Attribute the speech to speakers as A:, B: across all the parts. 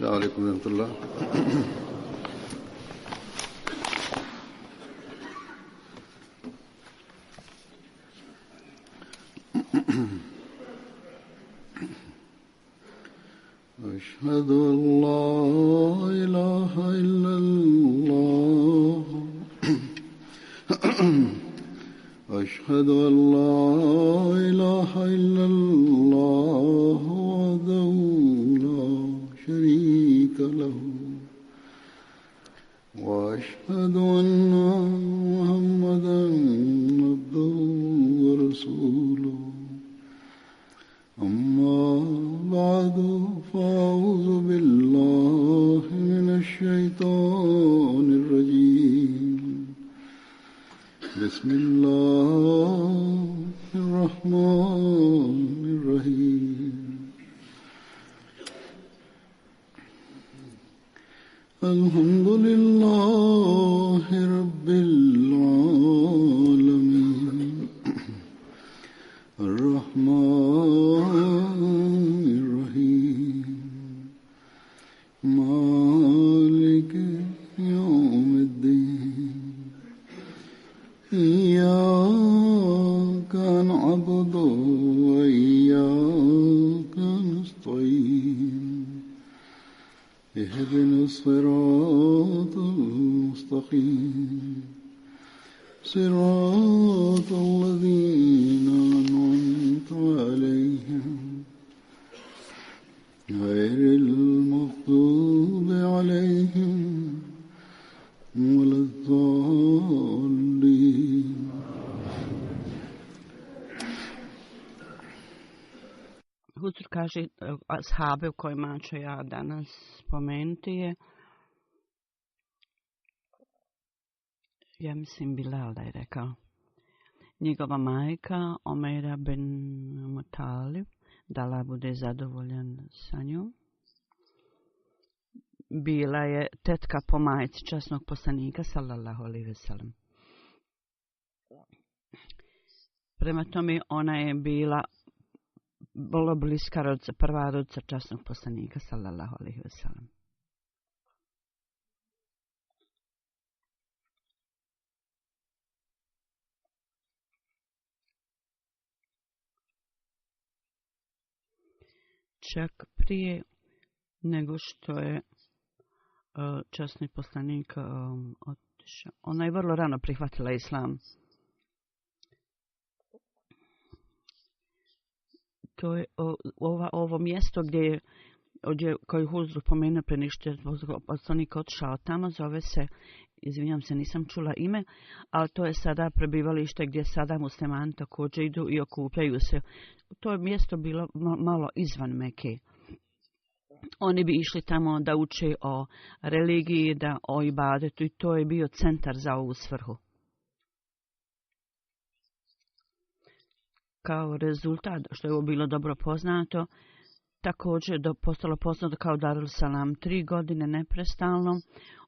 A: السلام عليكم ورحمة الله. أشهد أن لا إله إلا الله. أشهد أن لا إله إلا الله وحده لا شريك له. وأشهد أن محمدا عبده ورسوله. أما بعد فأعوذ بالله من الشيطان الرجيم. بسم الله الرحمن الرحيم. الحمد لله رب العالمين. الرحمن الرحيم. مالك يوم الدين. إياك نعبد وإياك نستعين. اهدنا الصراط المستقيم. صراط الذين أنعمت عليهم غير المغضوب عليهم ولا الضالين.
B: Huzur kaže, ashabe u kojima ću ja danas spomenuti je, ja mislim Bilal da je rekao, njegova majka Omejra bin Mutalib, da Allah bude zadovoljan sa njom, bila je tetka po majci časnog poslanika sallallahu alejhi ve sellem. Prema tome ona je bila vrlo bliska rodica, prva rodica časnog poslanika sallallahu alejhi ve sellem. Čak prije nego što je časni poslanik otišao, ona je vrlo rano prihvatila islam. To je ovo mjesto gdje koji Huzur pomenuo pre ništa poslanik otišao tamo, zove se, izvinjam se, nisam čula ime, ali to je sada prebivalište gdje sada muslimani također idu i okupljaju se. To je mjesto bilo malo izvan Mekke. Oni bi išli tamo da uče o religiji, da o ibadetu, i to je bio centar za ovu svrhu. Kao rezultat, što je ovo bilo dobro poznato, također postalo poznato kao Darul Salam 3 godine neprestalno.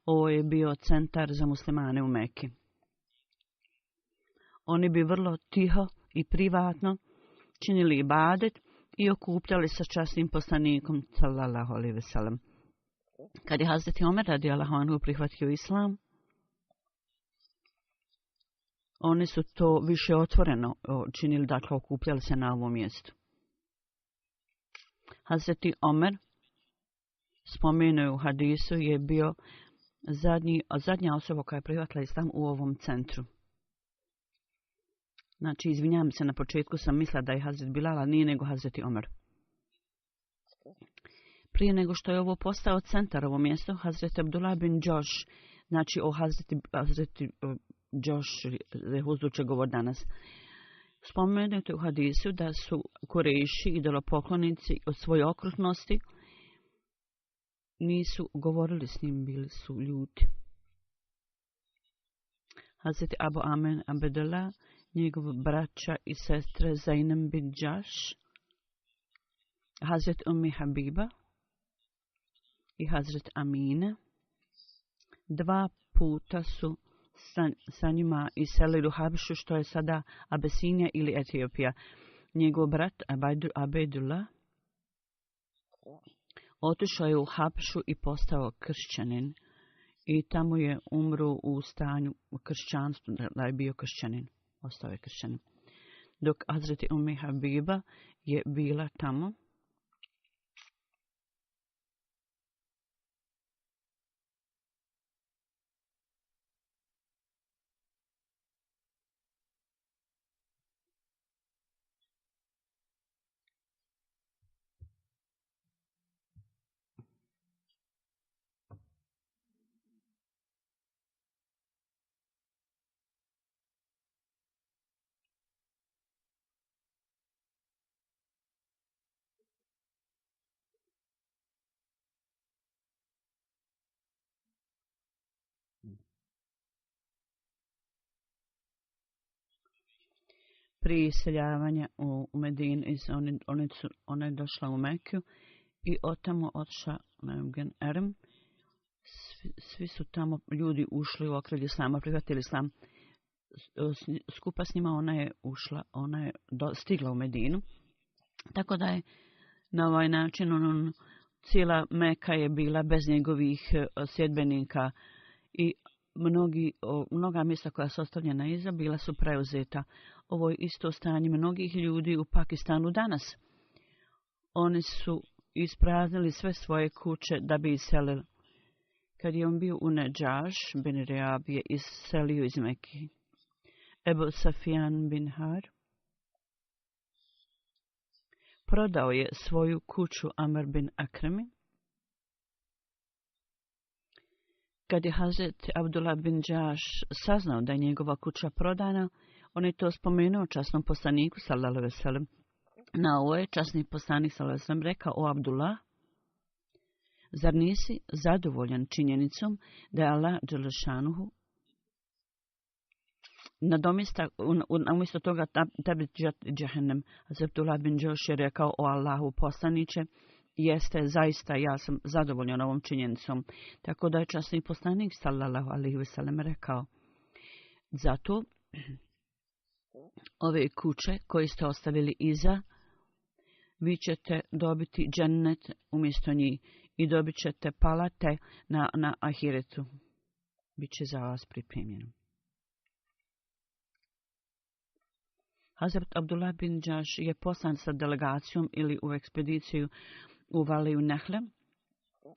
B: Ovo je bio centar za muslimane u Meki. Oni bi vrlo tiho i privatno činili ibadet i okupljali sa časnim poslanikom sallallahu alejhi ve sellem. Kad je Hazreti Omer radijallahu anhu prihvatio islam, oni su to više otvoreno činili, dakle okupljali se na ovom mjestu. Hazreti Omer, spomenuo u hadisu, je bio zadnja osoba koja je prihvatila islam u ovom centru. Znači, izvinjam se, na početku sam mislila da je Hazret Bilal, a nije nego Hazreti Omer. Prije nego što je ovo postao centar, ovo mjesto, Hazret Abdullah bin Džoš, znači o Hazreti Džoš, Huzur će govor danas. Spomenuti u hadisu da su Kurejši, idolopoklonici od svoje okrutnosti, nisu govorili s njim, bili su ljuti. Hazreti Abu Amen Abdullah, njegov braća i sestre Zainab bin Džaš, Hazret Ummi Habiba i Hazret Amina, 2 puta su sa njima iselili u Habšu, što je sada Abesinija ili Etiopija. Njegov brat Abedullah, Otišao je u Habšu i postao kršćanin. I tamo je umro u stanju kršćanstva, da je bio kršćanin. Ostao je kršćanin. Dok Hazreti Ummi Habiba je bila tamo. Prije iseljavanja u Medinu, ona je došla u Mekiju i otamo otišla na Gen Erem. Svi su tamo ljudi ušli u okrilje islama, prihvatili islam. Skupa s njima ona je stigla u Medinu. Tako da je na ovaj način cijela Meka je bila bez njegovih sljedbenika i mnoga mjesta koja su ostavljena iza bila su preuzeta. Ovo je isto stanje mnogih ljudi u Pakistanu danas. Oni su ispraznili sve svoje kuće da bi iselili. Kad je on bio u Nedžaš, bin Reab je iselio iz Mekke. Ebu Safijan bin Har prodao je svoju kuću Amr bin Akremi. Kad je Hazret Abdullah bin Džaš saznao da je njegova kuća prodana, on je to spomenuo časnom poslaniku, sallallahu alejhi ve sellem. Na ovo je časni poslanik, sallallahu alejhi ve sellem, rekao: o Abdullah, zar nisi zadovoljan činjenicom da je Allah dželešanuhu umjesto toga tebi džehennem? Hazret Abdullah bin Džaš je rekao: o Allahu poslaniče, jeste, zaista, ja sam zadovoljan ovom činjenicom. Tako da je časni poslanik, sallallahu alejhi ve sellem, rekao: zato ove kuće koje ste ostavili iza, vi ćete dobiti džennet umjesto njih i dobit ćete palate na ahiretu. Biće za vas pripremljeno. Hazret Abdullah bin Džaš je poslan sa delegacijom ili u ekspediciju u Valiju Nehle.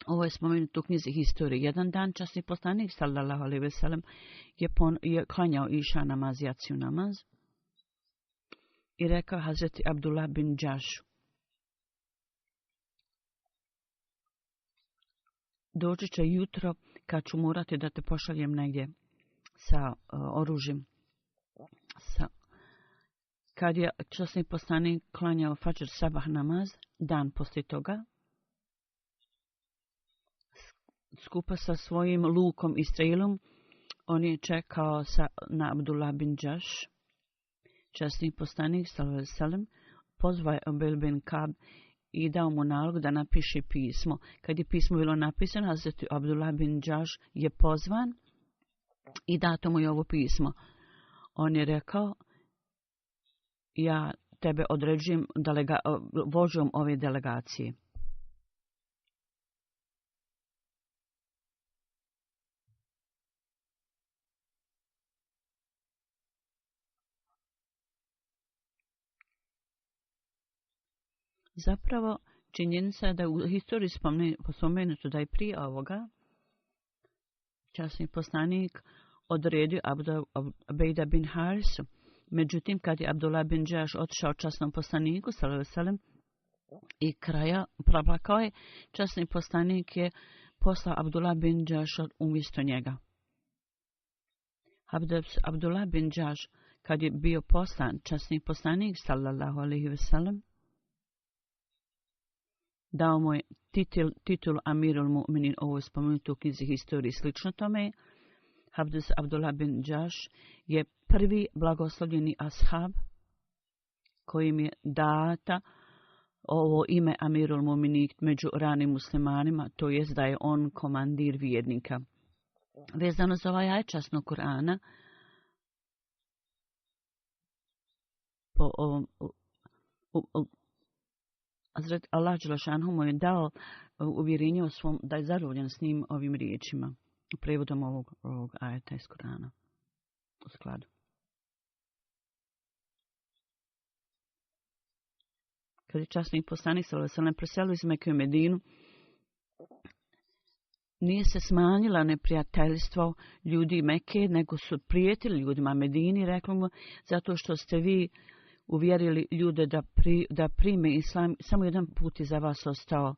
B: Ovo je spomenuto u knjizi Historije. Jedan dan časni poslanik, sallallahu alejhi ve sellem, je klanjao iša namaz, jaciju namaz, i rekao Hazreti Abdullah bin Džašu: doći će jutro kad ću morati da te pošaljem negdje sa oružjem. Kad je časni poslanik klanjao Fadžr sabah namaz, dan poslije toga, skupa sa svojim lukom i strelom, on je čekao na Abdullah bin Džaš. Časni poslanik, sallallahu alejhi ve sellem, pozvao je Ubej bin Kab i dao mu nalog da napiše pismo. Kad je pismo bilo napisano, Hazreti Abdullah bin Džaš je pozvan i dato mu je ovo pismo. On je rekao: ja tebe određujem vođom ove delegacije. Zapravo, činjenica je da je u historiji spomenuto da je prije ovoga časni poslanik odredio Abejda bin Harisu. Međutim, kad je Abdullah bin Džaš otišao časnom poslaniku, sallallahu alejhi ve sellem, i kraja proplakao je, časni poslanik je poslao Abdullah bin Džaš umjesto njega. Abdullah bin Džaš, kad je bio poslan, časni poslanik, sallallahu alejhi ve sellem, dao mu je titul Amirul Mu'minin. Ovo je spomenuto u knjizi Historiji. Slično tome, Abdullah bin Džaš je prvi blagoslovljeni ashab kojim je data ovo ime Amirul Mu'minin među ranim muslimanima, to jest da je on komandir vjernika. Vezano za ovaj ajet časnog Kur'ana, Hazret Allah dželešanuhu mu je dao uvjerenje o svom, da je zadovoljan s njim ovim riječima, prevodom ovog ajeta iz Korana. U skladu. Kad je časni poslanik sallallahu alejhi ve sellem preselio iz Mekke u Medinu, nije se smanjila neprijateljstvo ljudi Mekke, nego su prijetili ljudima Medini, rekli mu, zato što ste vi uvjerili ljude da prime islam, samo jedan put je za vas ostao,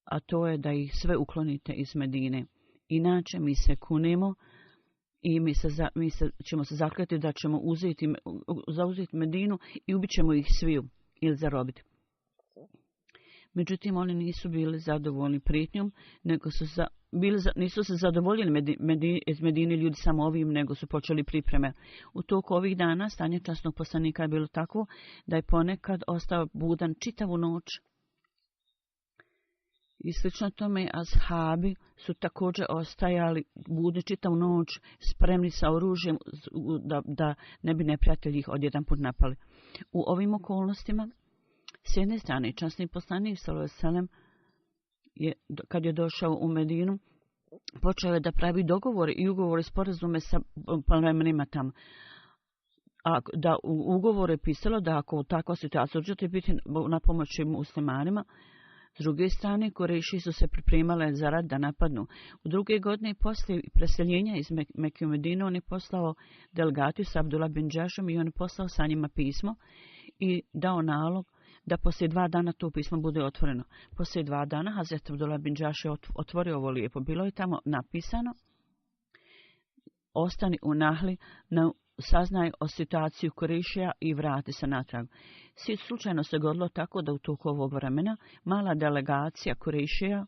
B: a to je da ih sve uklonite iz Medine. Inače mi se kunemo i ćemo se zakljeti da ćemo zauzeti Medinu i ubit ćemo ih sviju ili zarobiti. Međutim, oni nisu bili zadovoljni prijetnjom, nego su nisu se zadovoljili iz Medine ljudi samo ovim, nego su počeli pripreme. U toku ovih dana stanje časnog poslanika je bilo takvo da je ponekad ostao budan čitavu noć. I slično tome, ashabi su također ostajali budni čitavu noć, spremni sa oružjem da ne bi neprijatelji ih odjedanput napali. U ovim okolnostima, s jedne strane, časni poslanik sallallahu alejhi ve sellem kad je došao u Medinu, počeo je da pravi dogovore i ugovore, sporazume sa plemenima tamo. A da u ugovoru je pisalo da ako u takva situacija ćete biti na pomoći muslimanima. S druge strane, Kurejši su se pripremale za rat da napadnu. U druge godine poslije preseljenja iz Mekke u Medinu on je poslao delegaciju s Abdullah bin Džašom i on je poslao sa njima pismo i dao nalog da poslije 2 dana to pismo bude otvoreno. Poslije 2 dana Hazret Abdullah bin Džaš je otvorio ovo lijepo. Bilo je tamo napisano: ostani u Nahli, saznaj o situaciju Kurejšija i vrati se natrag. Slučajno se godilo tako da u toku ovog vremena mala delegacija Kurejšija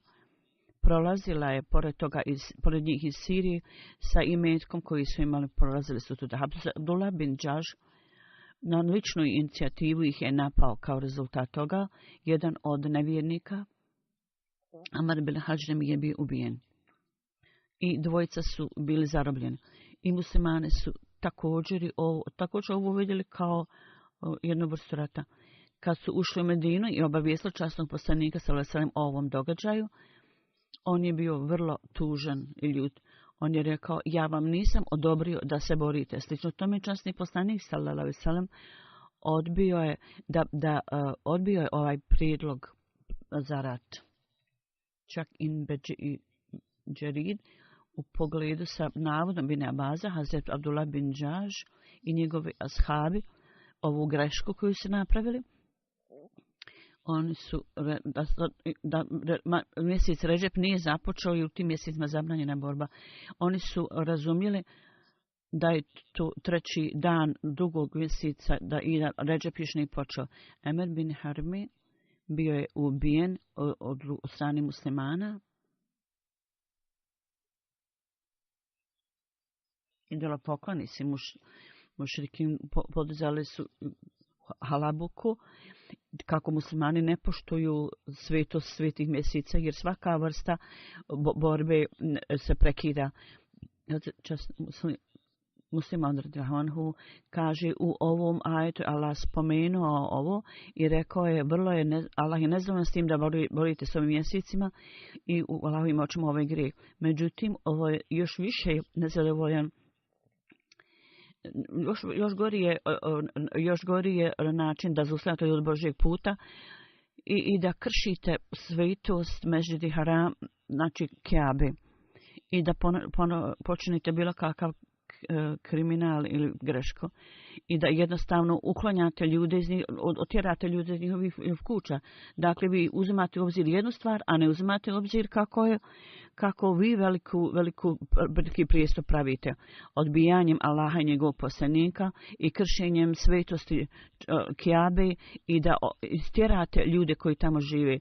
B: prolazila je pored njih iz Sirije sa imetkom koji su imali, prolazili su tuda. Abdullah bin Džaš na ličnu inicijativu ih je napao. Kao rezultat toga, jedan od nevjernika, Amar bin Hađrem, je bio ubijen. I 2 su bili zarobljeni. I muslimani su također ovo vidjeli kao jednu vrstu rata. Kad su ušli u Medinu i obavijestili časnog poslanika sallallahu alejhi ve sellem o ovom događaju, on je bio vrlo tužan i ljut. On je rekao: ja vam nisam odobrio da se borite. Slično tome časni poslanik sallallahu alejhi ve sellem odbio je ovaj prijedlog za rat. Čak i Džerid u pogledu sa navodom bin Abaza, Hazret Abdullah bin Džaš i njegovi ashabi, ovu grešku koju su napravili, oni su mjesec Redžep nije započeo i u tim mjesecima zabranjena borba. Oni su razumjeli da je to 3. dan drugog mjeseca, da i Redžep još nije počeo. Emer bin Harmi bio je ubijen od strane muslimana. Idolopoklonici mušriki podizali su halabuku kako muslimani ne poštuju svetost svetih mjeseca, jer svaka vrsta borbe se prekida. Musliman radijallahu kaže u ovom ajetu Allah spomenuo ovo i rekao je Allah je nezadovoljan s tim da borite s ovim mjesecima i u Allahovim očima ovaj grijeh. Međutim, ovo je još više nezadovoljan. Još gori je način da zaustavite od Božjeg puta i da kršite svetost Mesdžidi Haram, znači Kjabe, i da počinite bilo kakav kriminal ili greško i da jednostavno uklanjate ljude, otjerate ljude iz njihovih kuća. Dakle, vi uzimate u obzir jednu stvar, a ne uzimate u obzir kako vi veliki prijestup pravite. Odbijanjem Allaha i njegovog poslanika i kršenjem svetosti Kjabe i da istjerate ljude koji tamo žive.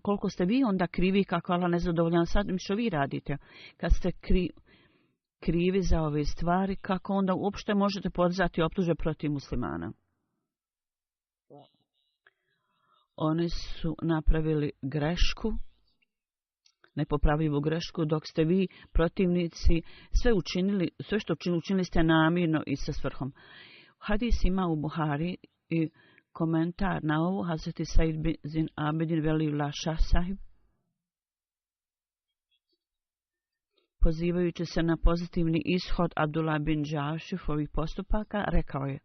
B: Koliko ste vi onda krivi, kako Allah nezadovoljan sad što vi radite. Kad ste krivi za ove stvari, kako onda uopšte možete podizati optužbe protiv muslimana? Oni su napravili grešku, nepopravljivu grešku, dok ste vi protivnici sve što učinili ste namjerno i sa svrhom. Hadis ima u Buhari komentar na ovo, Hazreti Said bin Abidin Veliullah Šah sahib, pozivajući se na pozitivni ishod Abdullah bin Džašif ovih postupaka, rekao je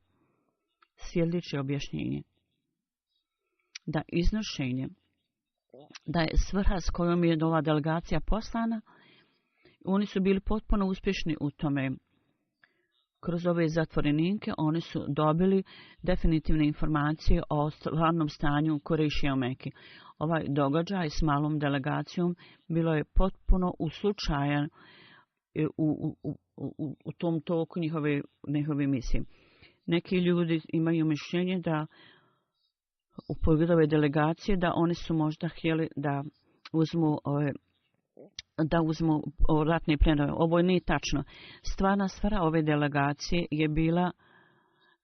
B: sljedeće objašnjenje. Da iznošenje, da je svrha s kojom je ova delegacija poslana, oni su bili potpuno uspješni u tome. Kroz ove zatvorenike oni su dobili definitivne informacije o stvarnom stanju Kurejšija u Meki. Ovaj događaj s malom delegacijom bilo je potpuno uslučajan u tom toku njihove misije. Neki ljudi imaju mišljenje da u pogledu ove delegacije da oni su možda htjeli da uzmu ratne plenove. Ovo nije tačno. Stvarna svrha ove delegacije je bila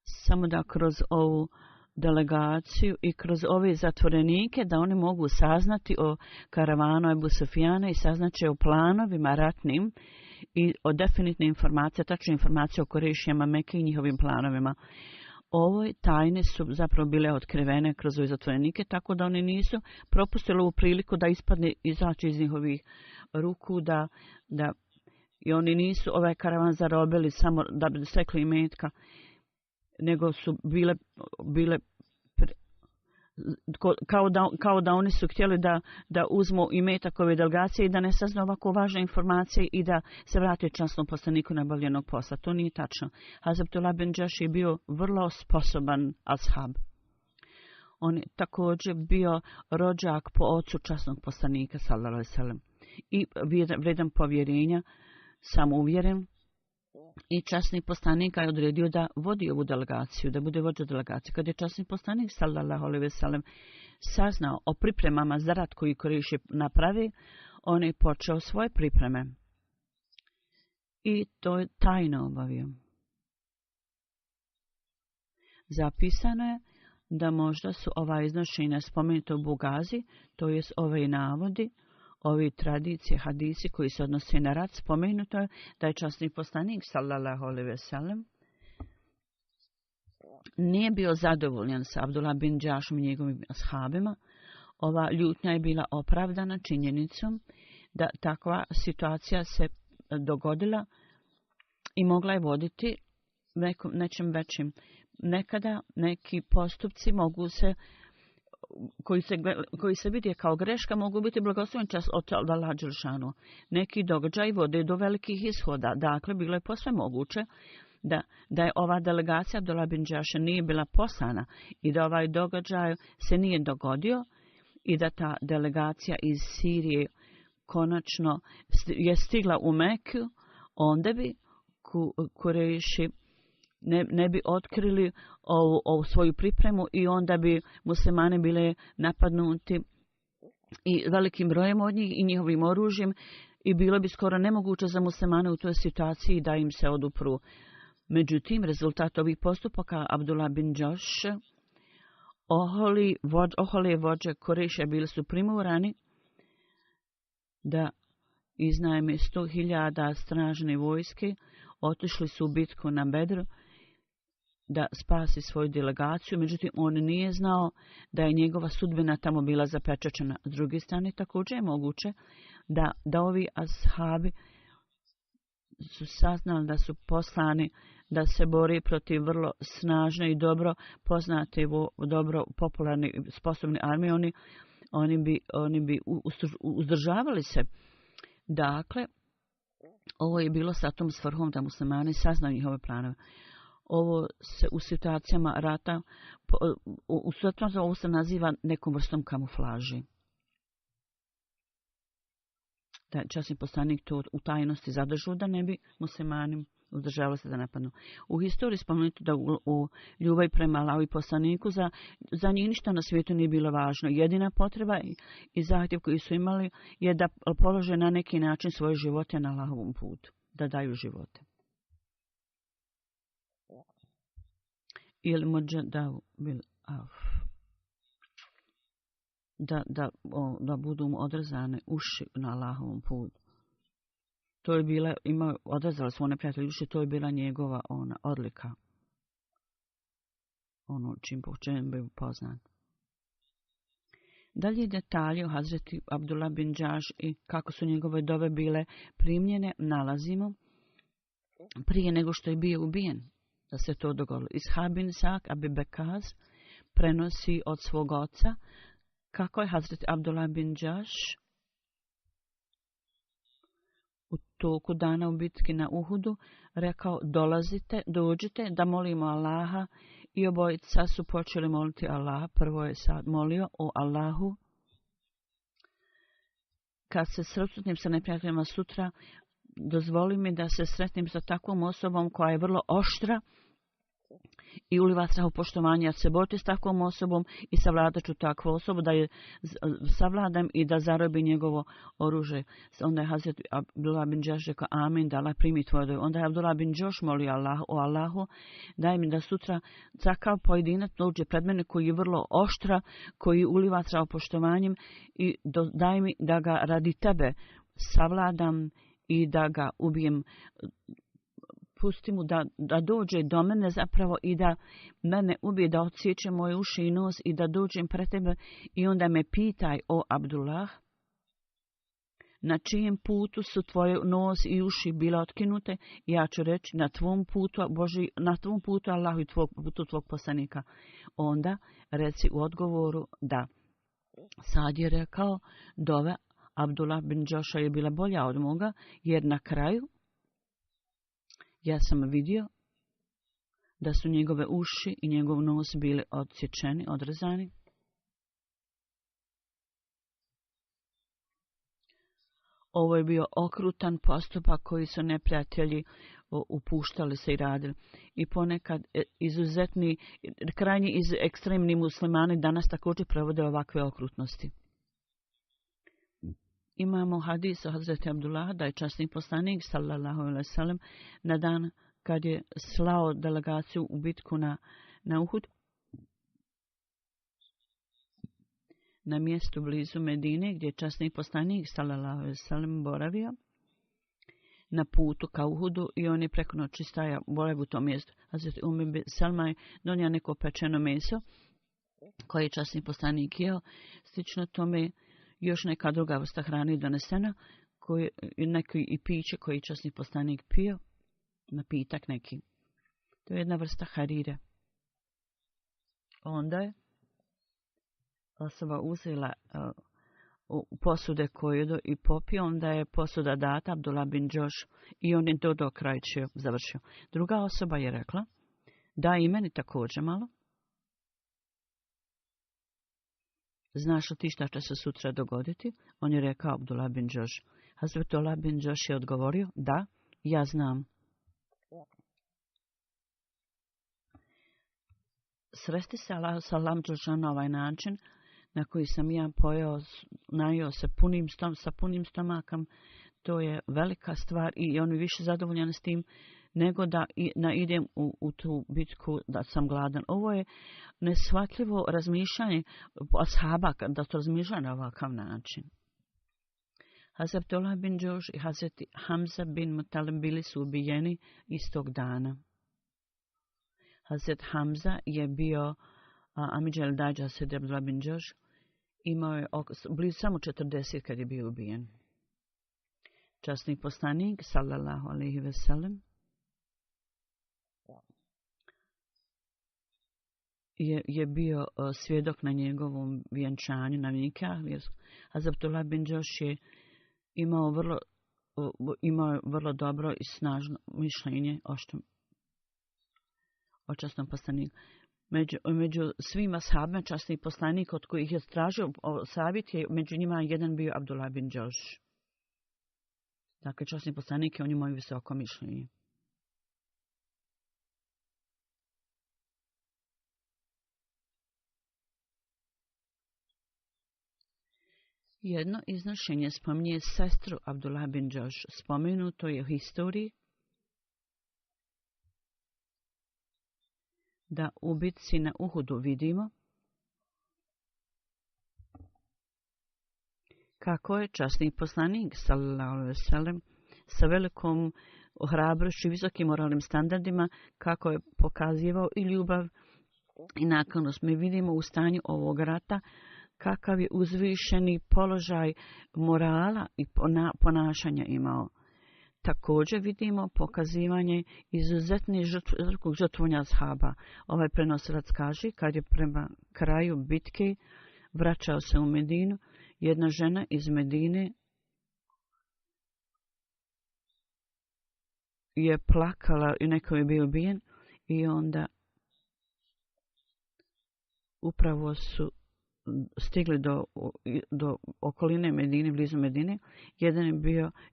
B: samo da kroz ovu delegaciju i kroz ove zatvorenike da oni mogu saznati o karavanu Ebu Sufjana i saznaće o planovima ratnim i o definitivne informacije, tačne informacije o Kurejšijama Mekke i njihovim planovima. Ove tajne su zapravo bile otkrivene kroz ove zatvorenike, tako da oni nisu propustili ovu priliku da izaći iz njihovih ruku, da i oni nisu ovaj karavan zarobili samo da bi stekli imetka, nego su bile kao da oni su htjeli da uzmu imetak ove delegacije i da ne sazna ovako važne informacije i da se vrati časnom poslaniku nabavljenog posla. To nije tačno. Hazrat Abdullah bin Džaš je bio vrlo sposoban ashab. On je također bio rođak po ocu časnog poslanika sallallahu alejhi ve sellem i vredan povjerenja, samouvjeren. I časni poslanik je odredio da vodi ovu delegaciju, da bude vođa delegacije. Kad je časni poslanik sallallahu alejhi ve sellem saznao o pripremama za rat koji Kurejši napravi, on je počeo svoje pripreme. I to je tajno obavio. Zapisano je da možda su ova iznošenja spomenuta u Bugazi, to jest ove navodi, ovi tradicije, hadisi koji se odnose na rat, spomenuto je da je časni poslanik sallallahu alejhi ve sellem nije bio zadovoljan sa Abdullah bin Džašom i njegovim ashabima. Ova ljutnja je bila opravdana činjenicom da takva situacija se dogodila i mogla je voditi nečem većim. Nekada neki postupci mogu se koji se vidi kao greška mogu biti blagosloven čas od Allaha dželešanu. Neki događaji vode do velikih ishoda. Dakle, bilo je posve moguće da je ova delegacija Abdullah bin Džaša nije bila poslana i da ovaj događaj se nije dogodio i da ta delegacija iz Sirije konačno je stigla u Meku, onda bi Kurejši ne bi otkrili ovu svoju pripremu i onda bi muslimani bile napadnuti i velikim brojem od njih i njihovim oružjem i bilo bi skoro nemoguće za muslimane u toj situaciji da im se odupru. Međutim, rezultat ovih postupaka Abdullah bin Džaš, oholi vođe Kurejša bili su primorani da iznajme 100.000 stražne vojske, otišli su u bitku na Bedru da spasi svoju delegaciju, međutim on nije znao da je njegova sudbina tamo bila zapečačena. S druge strane, također je moguće da ovi ashabi su saznali da su poslani da se bori protiv vrlo snažne i dobro poznate, dobro popularne, sposobne armije. Oni bi uzdržavali se. Dakle, ovo je bilo sa tom svrhom da muslimani saznaju njihove planove. Ovo se u situacijama rata, u situacijama ovo se naziva nekom vrstom kamuflaži. Da je časni poslanik to u tajnosti zadržao da ne bi muslimani uzdržavali se da napadnu. U historiji spomenuto da u ljubav prema Allahu i poslaniku za njih ništa na svijetu nije bilo važno. Jedina potreba i zahtjev koji su imali je da polože na neki način svoje živote na Allahovom putu, da daju živote. Ili muđadav bil af. Da budu mu odrezane uši na Allahovom putu. To je bila, odrezali su one prijatelji uši, to je bila njegova odlika. ono čim bio poznat. Dalje detalje o Hazreti Abdullah bin Džaš i kako su njegove dove bile primljene nalazimo prije nego što je bio ubijen. Da se to dogodilo. Ishab bin Sak Abi Bekaz prenosi od svog oca kako je Hazreti Abdullah bin Džaš u toku dana u bitki na Uhudu rekao: dođite da molimo Allaha. I obojica su počeli moliti Allaha. Prvo je sad molio: o Allahu, kad se sretnem sa neprijateljima sutra, dozvoli mi da se sretnem sa takvom osobom koja je vrlo oštra i uliva strah u poštovanje. Ja se boriti s takvom osobom i savladat ću takvu osobu, da je savladam i da zarobi njegovo oružje. Onda je Hazret Abdullah bin Džaš rekao: amin, da Allah primi tvoje dove. Onda je Abdullah bin Džaš molio Allah: o Allahu, daj mi da sutra takav pojedinac dođe pred mene koji je vrlo oštra, koji uliva strah u poštovanjem, i daj mi da ga radi tebe savladam i da ga ubijem. Pusti mu da dođe do mene zapravo i da mene ubije, da odsjeće moje uši i nos i da dođem pred tebe i onda me pitaj: o Abdullah, na čijem putu su tvoje nos i uši bile otkinute? Ja ću reći: na tvom putu, Boži, na tvom putu Allahu i putu tvog poslanika. Onda reci u odgovoru da. Sad je rekao: dove Abdullah bin Džaša je bila bolja od moga, jer na kraju ja sam vidio da su njegove uši i njegov nos bili odsječeni, odrezani. Ovo je bio okrutan postupak koji su neprijatelji upuštali se i radili. I ponekad izuzetni, krajnji ekstremni muslimani danas također provode ovakve okrutnosti. Imamo hadis o Hazreti Abdullah da je časni poslanik sallallahu alejhi ve sellem na dan kad je slao delegaciju u bitku na Uhud, na mjestu blizu Medine gdje je časni poslanik sallallahu alejhi ve sellem boravio na putu ka Uhudu, i on je preko noći stajao boravio u tom mjestu. Hazreti bin Selma je donio neko pečeno meso koje je časni poslanik jeo. Slično tome još neka druga vrsta hrane donesena, neki i piće koji časni poslanik pio, napitak neki. To je jedna vrsta harire. Onda je osoba uzela posude koje i popio, onda je posuda data Abdullah bin Džaš i on je to do kraja završio. Druga osoba je rekla: da i meni također malo. Znaš li ti šta će se sutra dogoditi? On je rekao Abdullah bin Džaš. Hazret Abdullah bin Džaš je odgovorio: da, ja znam. Sresti se Allah salam Džašan na ovaj način na koji sam ja najeo se sa punim stomakom, to je velika stvar i on je više zadovoljan s tim nego da idem u tu bitku da sam gladan. Ovo je neshvatljivo razmišljanje ashaba da to razmišlja na ovakav način. Hazret Abdullah bin Džaš i Hazret Hamza bin Mutalib bili su ubijeni istog dana. Hazret Hamza je bio Amidžel Dađa Hazret Abdullah bin Džaš. Imao je blizu samo 40 kad je bio ubijen. Časni poslanik sallallahu alejhi ve sellem je bio svjedok na njegovom vjenčanju na nikah. Hazret Abdullah bin Džaš je imao vrlo dobro i snažno mišljenje o časnom poslaniku. Među svima sahabima časni poslanik od kojih je tražio savjet, je među njima jedan bio Abdullah bin Džaš. Dakle, časni poslanik je on imao visoko mišljenje. Jedno iznošenje spominje sestru Abdullah bin Džaš. Spomenuto je u historiji da u bitci na Uhudu vidimo kako je časni poslanik sallallahu alejhi ve sellem sa velikom hrabrošću i visokim moralnim standardima kako je pokazivao i ljubav I naklonost mi vidimo u stanju ovog rata kakav je uzvišeni položaj morala i ponašanja imao. Također vidimo pokazivanje izuzetnih žrtvovanja ashaba. Ovaj prenosilac kaže, kad je prema kraju bitke vraćao se u Medinu, jedna žena iz Medine je plakala i neko je bio ubijen i onda upravo su stigli do okoline Medine, blizu Medine.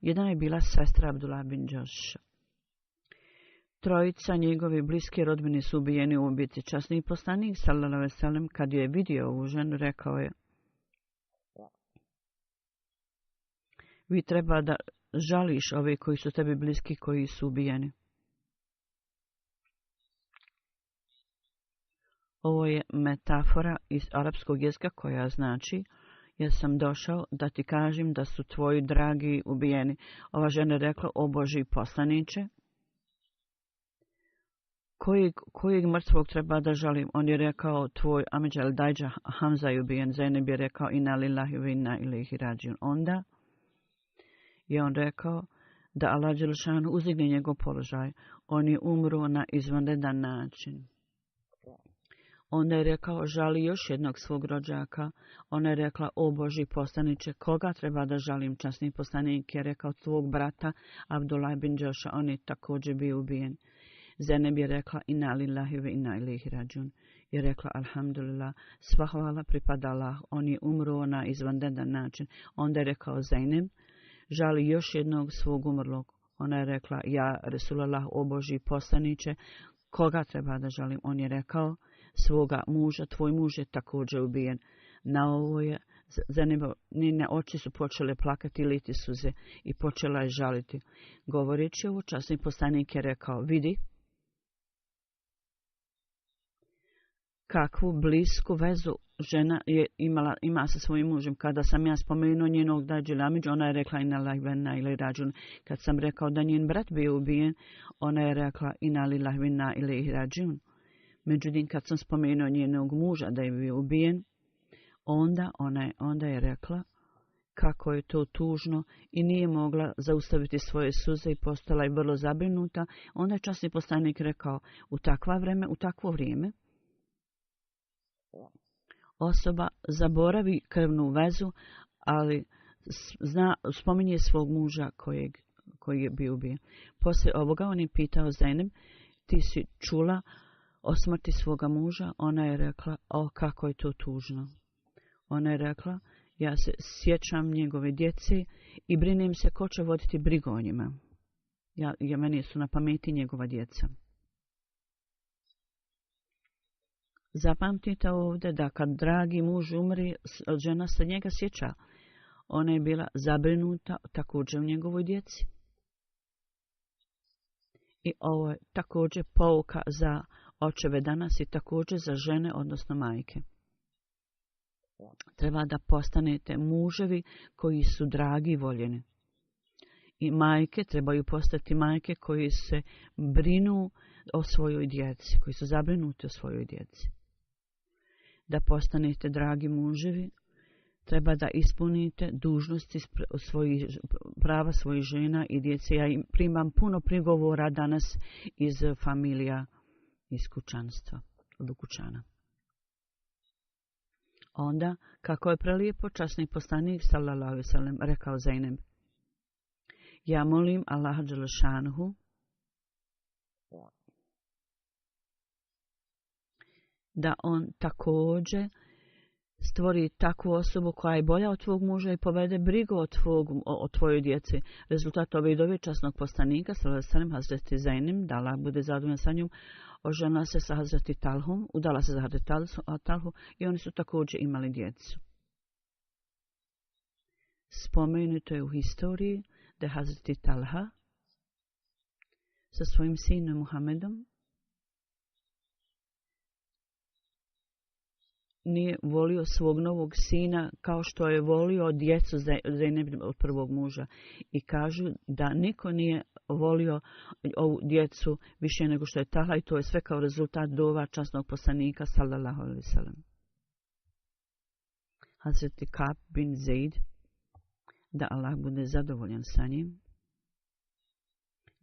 B: Jedan je bila sestra Abdullah bin Džaša. Trojica njegovi bliski rodbini su ubijeni u bitci. Časni poslanik sallallahu alejhi ve sellem kad je vidio ovu ženu rekao je: vi treba da žališ ove koji su tebi bliski, koji su ubijeni. Ovo je metafora iz arapskog jezika koja znači: ja sam došao da ti kažem da su tvoji dragi ubijeni. Ova žena je rekla: o Božji poslaniče, kojeg mrtvog treba da žalim? On je rekao: tvoj amidža Dajđa Hamza je ubijen. Zainab je rekao: inna lillahi wa inna ilaihi rađiun. Onda je on rekao da Allah dželešanu uzdigne njegov položaj. On je umro na izvanredan način. Onda je rekao: žali još jednog svog rođaka. Ona je rekla: o Božji poslaniče, koga treba da žalim? Časni poslanik je rekao: tvog brata Abdullah bin Džaša, on je također bio ubijen. Zainab je rekla: inna lillahi wa inna ilaihi rađiun. Je rekla: alhamdulillah, sva hvala pripada Allah, on je umro na izvanredan način. Onda je rekao Zainab: žali još jednog svog umrlog. Ona je rekla: ja Resulullah, o Božji poslaniče, koga treba da žalim? On je rekao: svoga muža, tvoj muž je također ubijen. Na ovo je njene oči su počele plakati, liti suze i počela je žaliti. Govoreći ovo, časni poslanik je rekao: vidi kakvu blisku vezu žena ima sa svojim mužem. Kada sam ja spomenuo njenog Dajđelamiđa, ona je rekla: inna lillahi wa inna ilaihi rađiun. Kad sam rekao da njen brat bio ubijen, ona je rekla: inna lillahi wa inna ilaihi rađiun. Međutim, kad sam spomenuo njenog muža da je bio ubijen, onda je rekla kako je to tužno i nije mogla zaustaviti svoje suze i postala je vrlo zabrinuta. Onda je časni poslanik rekao: u takvo vrijeme osoba zaboravi krvnu vezu, ali spominje svog muža koji je bio ubijen. Poslije ovoga on je pitao Zainab: ti si čula o smrti svoga muža? Ona je rekla: o, kako je to tužno. Ona je rekla: ja se sjećam njegove djece i brinem se ko će voditi brigu o njima. Meni su na pameti njegova djeca. Zapamtite ovdje da kad dragi muž umri, žena se njega sjeća. Ona je bila zabrinuta također u njegovoj djeci. I ovo je također pouka za očeve danas i također za žene, odnosno majke. Treba da postanete muževi koji su dragi i voljeni. I majke trebaju postati majke koji se brinu o svojoj djeci, koji su zabrinuti o svojoj djeci. Da postanete dragi muževi, treba da ispunite dužnosti prava svojih žena i djece. Ja primam puno prigovora danas iz familija, iz kućanstva, od kućana. Onda, kako je prelijepo časni poslanik sallallahu alejhi ve sellem rekao Zainab: ja molim Allaha dželešanuhu da on također stvori takvu osobu koja je bolja od tvog muža i povede brigu o tvojoj djeci. Rezultat ove dove časnog poslanika sallallahu alejhi ve sellem, Hazreti Zainab, da Allah bude zadovoljan sa njom, oženila se sa Hazreti Talhom, udala se za Hazreti Talhu i oni su također imali djecu. Spomenuto je u historiji da Hazreti Talha sa svojim sinom Muhammedom nije volio svog novog sina kao što je volio djecu Zejneb od prvog muža. I kažu da niko nije volio ovu djecu više nego što je Talha i to je sve kao rezultat dova časnog poslanika sallallahu alejhi ve sellem. Hazreti Ka'b bin Zeid, da Allah bude zadovoljan sa njim.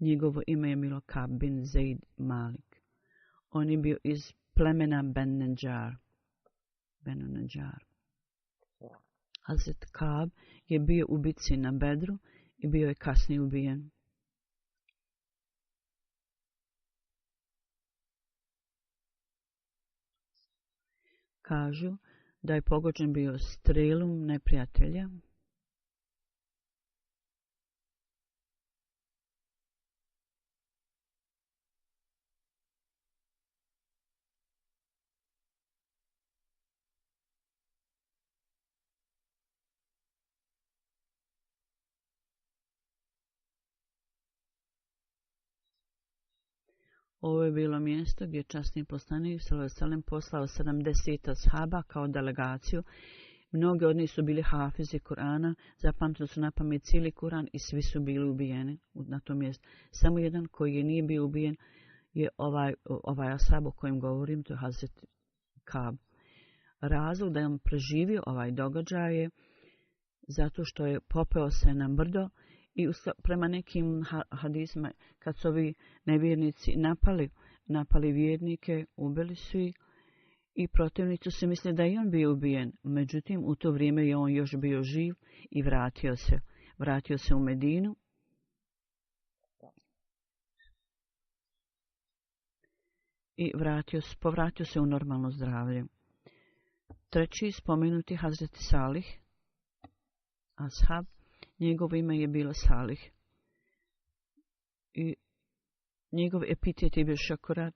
B: Njegovo ime je bilo Ka'b bin Zeid Malik. On je bio iz plemena Benu Nedžar. Hazret Ka'b je bio u bitci na Bedru i bio je kasnije ubijen. Kažu da je pogođen bio strelom neprijatelja. Ovo je bilo mjesto gdje časni poslanik sallallahu alejhi ve sellem poslao 70 ashaba kao delegaciju. Mnogi od njih su bili hafizi Kur'ana, zapamtili su napamet cijeli Kur'an i svi su bili ubijeni na tom mjestu. Samo jedan koji nije bio ubijen je ovaj ashab o kojem govorim, to je Hazret Ka'b. Razlog da je on preživio ovaj događaj je zato što je popeo se na brdo i prema nekim hadisima kad su ovi nevjernici napali vjernike, ubili su ih i protivnici su mislili da je on bio ubijen. Međutim, u to vrijeme je on još bio živ i vratio se. Vratio se u Medinu. I povratio se u normalno zdravlje. Treći spomenuti Hazreti Salih, ashab. Njegovo ime je bilo Salih. I njegov epitet je bio Šukuran.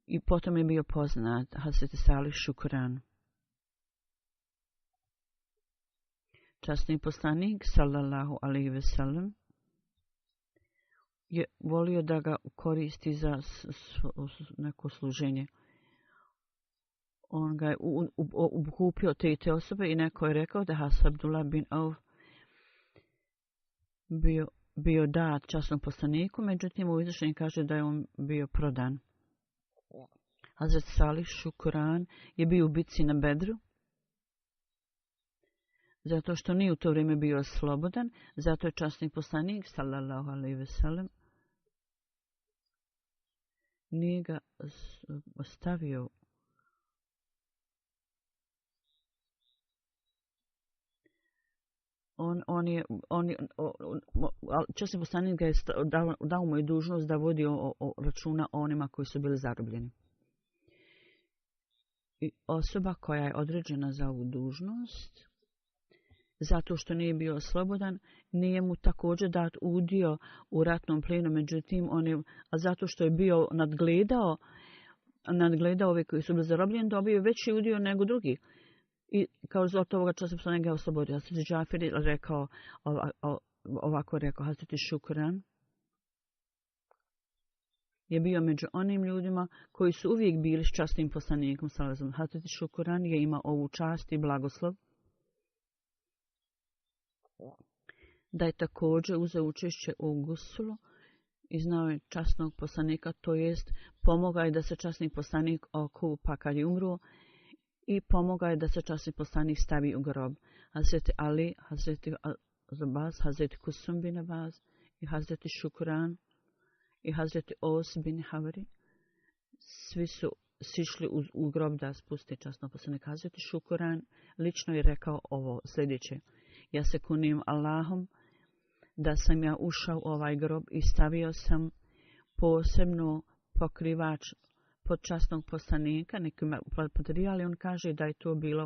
B: I potom je bio poznat Hazreti Salih Šukuran. Časni poslanik sallallahu alejhi ve sellem je volio da ga koristi za neko služenje. On ga je ukupio te osobe i neko je rekao da Has Abdullah bin Auf bio dat časnom poslaniku, međutim u izvršenju kaže da je on bio prodan. Hazret Salih Šukuran je bio u bitci na Bedru, zato što nije u to vrijeme bio slobodan, zato je časni poslanik sallallahu alejhi ve sellem nije ga ostavio. Časni poslanik ga je dao mu je dužnost da vodi računa o onima koji su bili zarobljeni. I osoba koja je određena za ovu dužnost, zato što nije bio slobodan, nije mu također dat udio u ratnom plinu, međutim, zato što je bio nadgledao ove koji su bili zarobljeni, dobio veći udio nego drugi. I kao rezultat ovoga časa poslanik ga oslobodio. Hazreti Džafir je rekao, ovako rekao, Hazreti Šukran je bio među onim ljudima koji su uvijek bili s časnim poslanikom. Hazreti Šukran je imao ovu čast i blagoslov da je također uzeo učešće u gusulu i znao je časnog poslanika, to jest pomogao je da se časni poslanik okupa kad je umro i pomogao je da se časni poslanik stavi u grob. Hazreti Ali, Hazreti Abbas, Hazreti Kusum bin Abbas i Hazreti Šukran i Hazreti Os bin Havri, svi su sišli u grob da spuste časnog poslanika. Hazreti Šukran lično je rekao ovo sljedeće: ja se kunim Allahom da sam ja ušao u ovaj grob i stavio sam posebno pokrivač pod časnog poslanika, neki materijal, i on kaže da je to bilo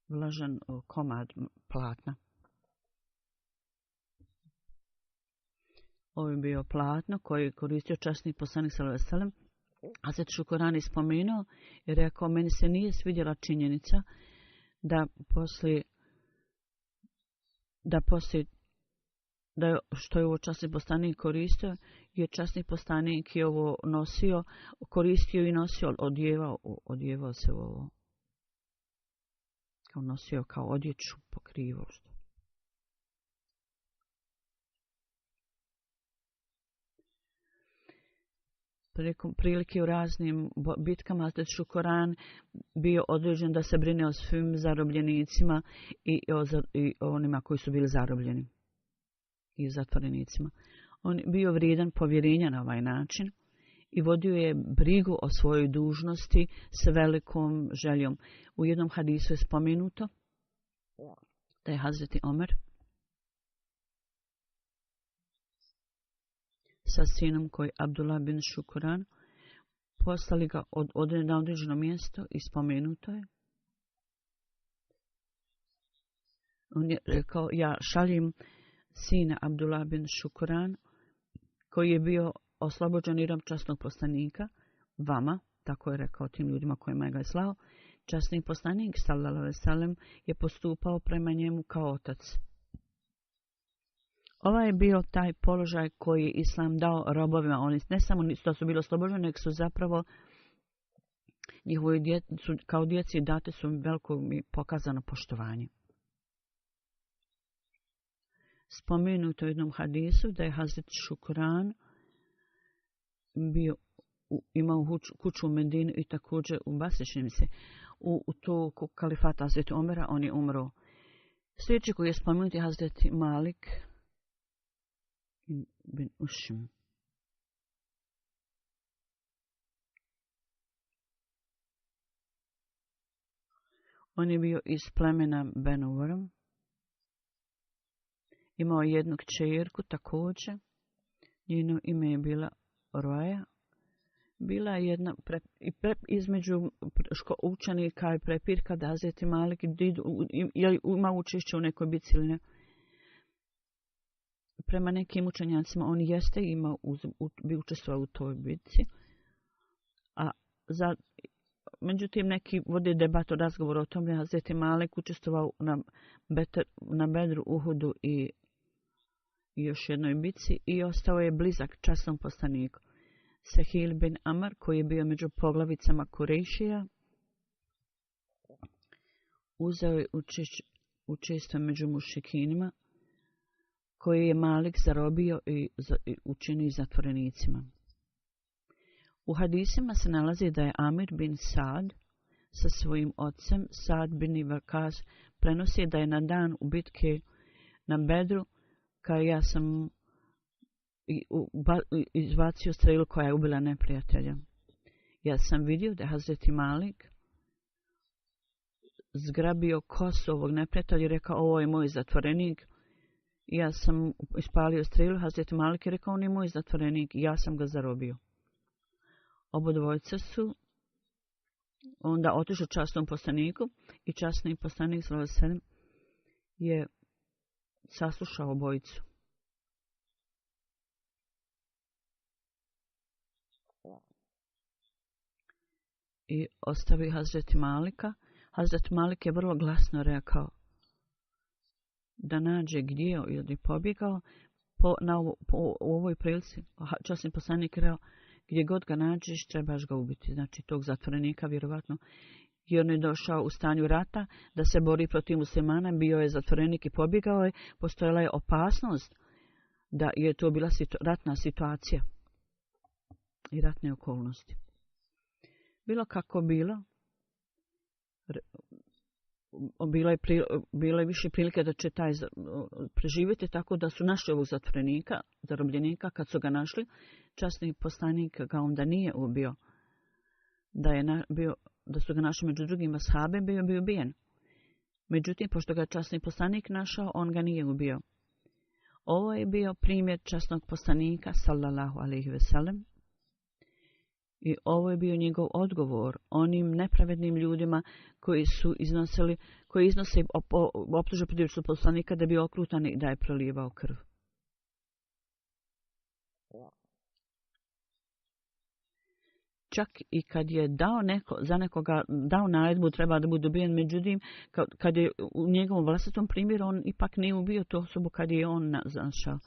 B: vlažan komad platna. Ovo je bio platno koji je koristio časni poslanik sallallahu alejhi ve sellem. Hazret Šukran je spomenuo i rekao, meni se nije svidjela činjenica da što je ovo časni poslanik koristio, je časni poslanik je ovo nosio, koristio i nosio, odjevao se u ovo. kao nosio kao odjeću pokrivost. Prilikom prilike u raznim bitkama Hazret Šukuran bio određen da se brine o svim zarobljenicima i o onima koji su bili zarobljeni i zatvorenicima. On bio vrijedan povjerenja na ovaj način i vodio je brigu o svojoj dužnosti s velikom željom. U jednom hadisu je spomenuto da je Hazreti Omer sa sinom koji Abdullah bin Šukuran poslali ga na određeno mjesto i spomenuto je. On je rekao, ja šaljem sina Abdullah bin Šukuran koji je bio oslobođen Iram časnog poslanika vama, tako je rekao tim ljudima kojima ga je slao. Časni poslanik sallallahu alejhi ve sellem je postupao prema njemu kao otac. Ovaj je bio taj položaj koji je Islam dao robovima. Oni ne samo da su bili oslobođeni, nego su zapravo njihovoj djecu, kao djeci date su veliko mi pokazano poštovanje. Spomenuto u jednom hadisu da je Hazret Šukran imao kuću u Medini i također u Basričnim se. U to kalifata Hazreti Omera on je umro. Sljedeći koji je spomenut je Hazreti Malik bin Ušim. On je bio iz plemena Benuvarom. Imao jednu kćerku također. Njeno ime je bila Roja. Bila je jedna između učenika i prepirka da Hazreti Malik ima učešće u nekoj bitci ili ne. Prema nekim učenjacima on jeste bi učestvovao u toj bitci. Međutim, neki vode debatu, razgovor o tome, Hazreti Malik učestvovao na Bedru, Uhudu i još jednoj bitci i ostao je blizak časnom poslaniku. Sehil bin Amar, koji je bio među poglavicama Kurejšija, uzeo je učešće među mušikinima, koji je Malik zarobio i učinio zatvorenicima. U hadisima se nalazi da je Amir bin Sad sa svojim ocem Sad bin Wakas prenosi da je na dan u bitke na Bedru, kao ja sam izbacio strelu koja je ubila neprijatelja. Ja sam vidio da je Hazreti Malik zgrabio kosu ovog neprijatelja i rekao, ovo je moj zatvorenik. Ja sam ispalio strelu, Hazreti Malik je rekao, on je moj zatvorenik i ja sam ga zarobio. Obodvojca su onda otišli časnom poslaniku i časni poslanik s.a.v. je saslušao obojicu. I ostavi Hazreti Malika. Hazreti Malik je vrlo glasno rekao da nađe gdje je pobjegao. U ovoj prilici časni poslanik rekao, gdje god ga nađeš, trebaš ga ubiti. Znači, tog zatvorenika, vjerovatno, i on je došao u stanju rata da se bori protiv muslimana, bio je zatvorenik i pobjegao je, postojala je opasnost da je to bila ratna situacija i ratne okolnosti. Bilo kako bilo, bilo je više prilike da će taj preživjeti, tako da su našli ovog zatvorenika, zarobljenika. Kad su ga našli, časni poslanik ga onda nije ubio. Da su ga našli među drugim ashabem, bio ubijen. Međutim, pošto ga časni poslanik našao, on ga nije ubio. Ovo je bio primjer časnog poslanika, sallallahu alejhi ve sellem. I ovo je bio njegov odgovor onim nepravednim ljudima koji iznose optuže protiv poslanika da bi okrutan i da je prolijevao krv. Čak i kad je za nekoga dao naredbu treba da bude ubijen, međutim, kad je u njegovom vlastitom primjeru, on ipak nije ubio tu osobu kad je on našao.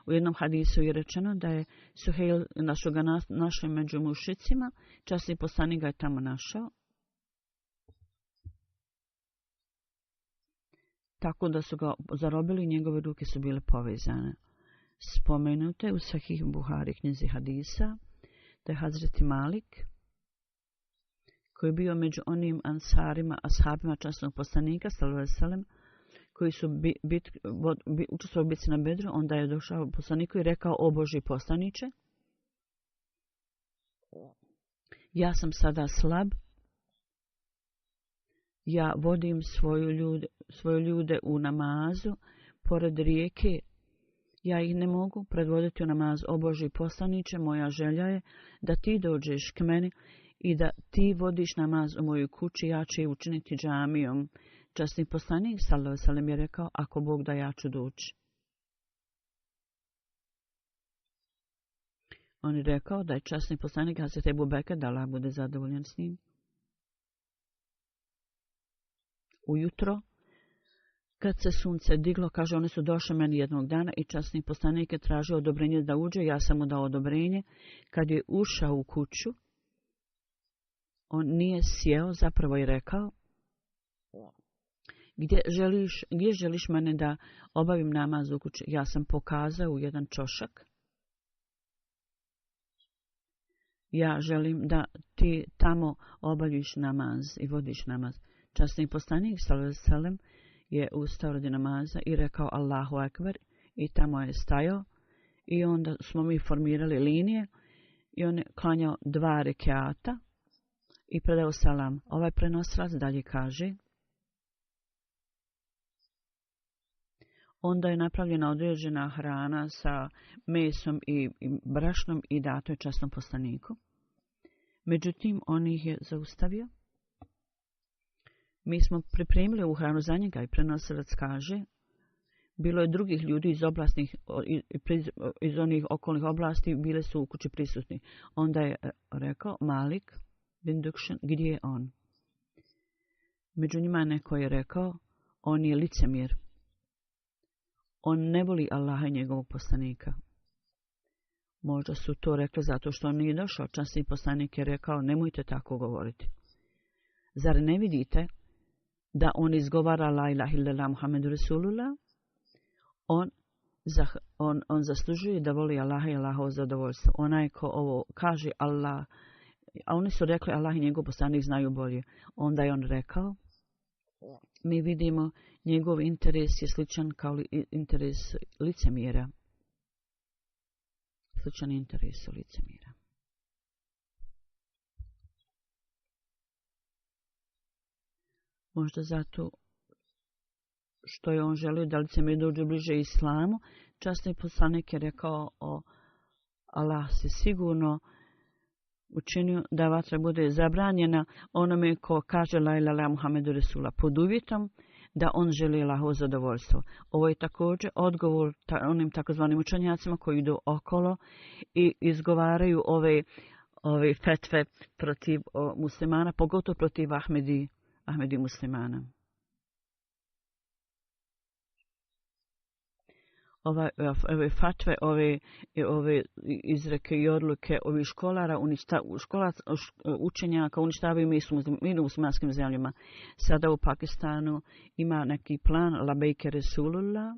B: U jednom hadisu je rečeno da je Suhejl našao među mušicima, časni poslanik ga je tamo našao. tako da su ga zarobili i njegove ruke su bile povezane. Spomenute u Sahih Buhari knjizi hadisa da je Hazreti Malik, koji je bio među onim ansarima, ashabima časnog poslanika, sallallahu alejhi ve sellem, koji su učestvovali u bitci na Bedru, onda je došao poslaniku i rekao: o Božji poslaniče, ja sam sada slab, ja vodim svoje ljude u namazu pored rijeke, ja ih ne mogu predvoditi u namaz. O Božji poslaniče, moja želja je da ti dođeš k meni i da ti vodiš namaz u mojoj kući, ja ću je učiniti džamijom. Časni poslanik sallallahu alejhi ve sellem je rekao: ako Bog da, ja ću doći. On je rekao da je časni poslanik Hazreti Ebu Bekr, da Allah bude zadovoljan s njim, ujutro, kad se sunce diglo, kaže, oni su došli meni jednog dana i časni poslanik je tražio odobrenje da uđe, ja sam mu dao odobrenje. Kad je ušao u kuću, on nije sjeo, zapravo je rekao: gdje želiš mene da obavim namaz u kući? Ja sam pokazao u jedan ćošak. Ja želim da ti tamo obaviš namaz i vodiš namaz. Časni poslanik sallallahu alejhi ve sellem je ustao radi namaza i rekao Allahu ekber i tamo je stajao i onda smo mi formirali linije i on je klanjao 2 rekata i predao salam. Ovaj prenosilac dalje kaže: onda je napravljena određena hrana sa mesom i brašnom i dato je časnom poslaniku. Međutim, on ih je zaustavio. Mi smo pripremili ovu hranu za njega i prenosilac kaže: bilo je drugih ljudi iz onih okolnih oblasti, bile su u kući prisutni. Onda je rekao Malik bin Dukšan, gdje je on? Među njima neko je rekao: on je licemjer. On ne voli Allaha i njegovog poslanika. Možda su to rekli zato što on nije došao. Časni poslanik je rekao: nemojte tako govoriti. Zar ne vidite da on izgovara la ilaha illallah Muhammedu Rasulullah? On zaslužuje da voli Allaha i Allahovo zadovoljstvo. Onaj ko ovo kaže Allah, a oni su rekli Allah i njegov poslanik znaju bolje. Onda je on rekao: mi vidimo njegov interes je sličan kao interes licemjera. Sličan interes licemjera. Možda zato što je on želio da licemjer dođe bliže islamu. Časni poslanik je rekao: Allah si sigurno učinio da vatra bude zabranjena onome ko kaže la ilaha illallah Muhammedu Rasulullah pod uvjetom da on želi Allahovo zadovoljstvo. Ovo je također odgovor onim takozvanim učenjacima koji idu okolo i izgovaraju ove fetve protiv muslimana, pogotovo protiv Ahmedi muslimana. Ove fatve, ove izreke i odluke ovih školara, učenjaka uništavaju mir u muslimanskim zemljama. Sada u Pakistanu ima neki plan labejke Resulullah.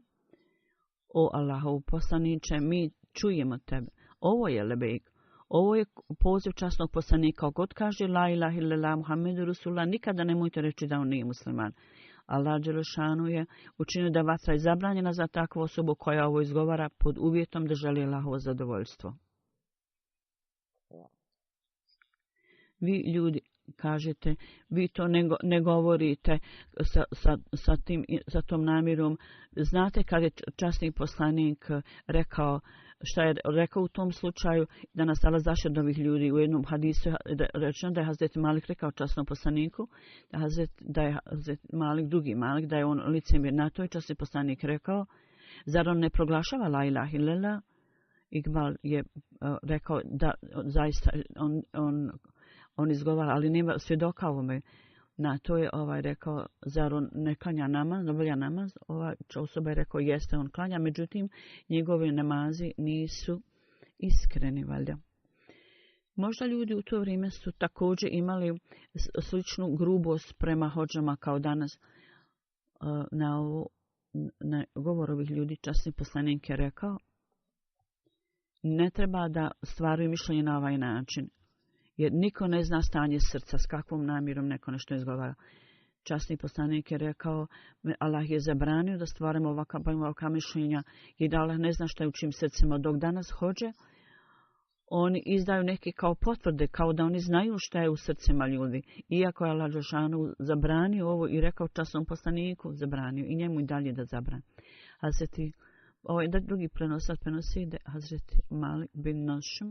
B: O Allahov poslaniče, mi čujemo tebe. Ovo je labejk. Ovo je poziv časnog poslanika. God kaže la ilaha illallah Muhammedu Rasulullah, nikada nemojte reći da on nije musliman. Allah dželešanu je učinio da vatra je zabranjena za takvu osobu koja ovo izgovara pod uvjetom da želi Allahovo zadovoljstvo. Vi ljudi kažete, vi to ne govorite sa tom namjerom. Znate kad je časni poslanik rekao šta je rekao u tom slučaju, da nas Allah zaštiti od ovih ljudi. U jednom hadisu rečeno da je Hazreti Malik rekao časnom poslaniku, da je Hazreti Malik, drugi Malik, da je on licemjer. Na to je časni poslanik rekao: zar on ne proglašava la ilaha illallah? Iqbal je rekao da zaista on izgovara, ali nema svjedoka ovome. Na to je rekao: zar on ne klanja namaz, ne volja namaz? Ova osoba je rekao: jeste, on klanja, međutim njegove namazi nisu iskreni, valjda. Možda ljudi u to vrijeme su također imali sličnu grubost prema hodžama kao danas. Na ovo na govor ovih ljudi časni poslanik je rekao: ne treba da stvaraju mišljenje na ovaj način, jer niko ne zna stanje srca, s kakvom namjerom neko nešto izgovara. Časni poslanik je rekao: Allah je zabranio da stvaramo ovakva mišljenja, jer da Allah ne zna šta je u čim srcima. Dok danas hođe, oni izdaju neke kao potvrde, kao da oni znaju šta je u srcima ljudi. Iako je Allah dželešanu zabranio ovo i rekao časnom poslaniku, zabranio i njemu i dalje da zabrani. Hazreti, ovaj drugi prenosac prenosi da Hazreti Malik bin Našm,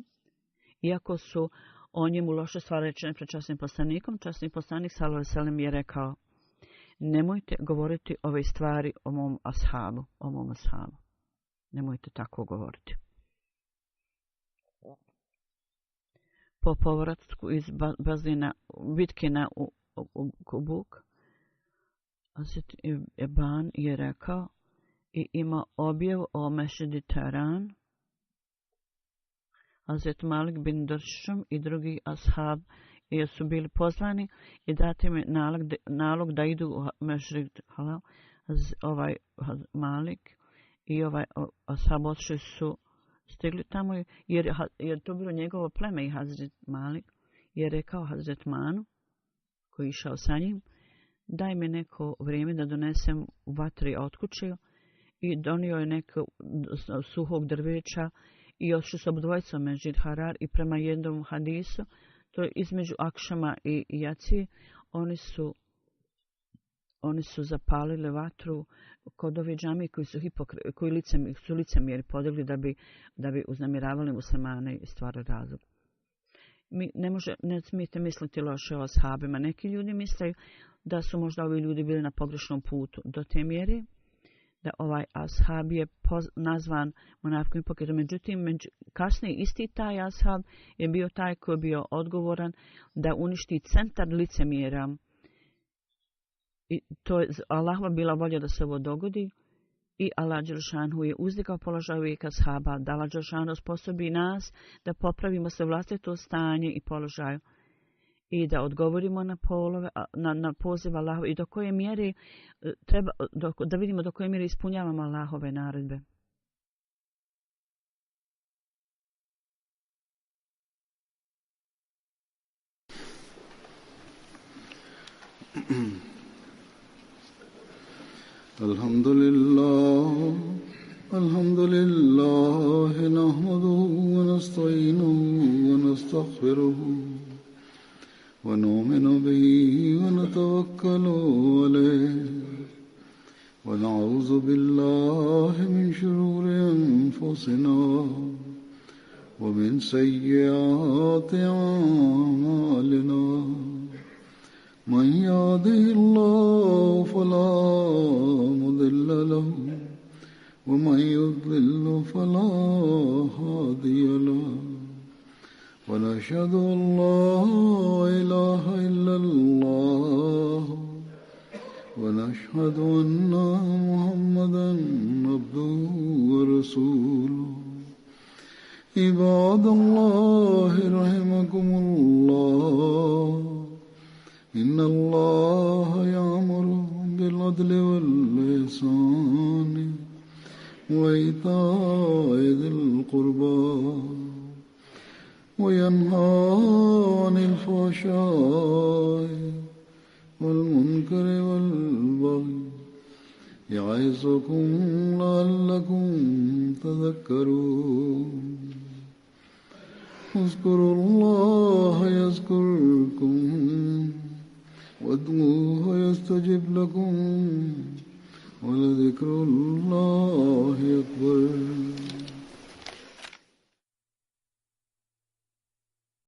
B: iako su o njemu loše stvari rečene pred časnim poslanikom, časni poslanik sallallahu alejhi ve sellem je rekao: nemojte govoriti ove stvari o mom ashabu. Nemojte tako govoriti. Po povratku iz bitke na Kubuk, Hazreti Eban je rekao i ima objav o Mešidi Teran. Hazreti Malik bin Dršum i drugi ashab jer su bili pozvani i dati im nalog da idu u Mešid Halal. Ovaj Malik i ovaj ashab otišli su stigli tamo jer to bilo njegovo pleme i Hazret Malik je rekao Hazret Manu koji je išao sa njim: daj mi neko vrijeme da donesem vatri od kuće, i donio je neko suhog drveća i otišli su obdvojicom Mešid Harar i prema jednom hadisu, to je između Akšama i Jacije, oni su zapalili vatru kod ove džamije koji su licemjeri podigli da bi uznemiravali muslimane i stvarali razlog. Ne smijete misliti loše o ashabima. Neki ljudi misle da su možda ovi ljudi bili na pogrešnom putu. Do te mjere da ovaj ashab je nazvan munafikom pokretom. Međutim, kasnije isti taj ashab je bio taj koji je bio odgovoran da uništi centar licemjera. I to je Allahova bila volja da se ovo dogodi i Allah dželešanu je uzdigao položaj uvijek ashaba, da Allah dželešanu sposobi nas da popravimo se vlastito stanje i položaj i da odgovorimo na poziv Allahove i do koje mjere da vidimo do koje mjere ispunjavamo Allahove naredbe.
A: Alhamdulillah nahmaduhu wa nasta'inuhu wa nastaghfiruhu wa nu'minu bihi wa natawakkalu alayhi wa na'udhu billahi min shururi anfusina wa min sayyiati a'malina. من يهده الله فلا مضل له ومن يضلل فلا هادي له ونشهد أن لا إله إلا الله ونشهد أن محمدا عبده ورسوله. عباد الله رحمكم الله إن الله يأمر بالعدل والإحسان وإيتاء ذي القربى وينهى عن الفحشاء والمنكر والبغي يعظكم لعلكم تذكرون. اذكروا الله يذكركم وادعوه يستجب لكم ولذكر الله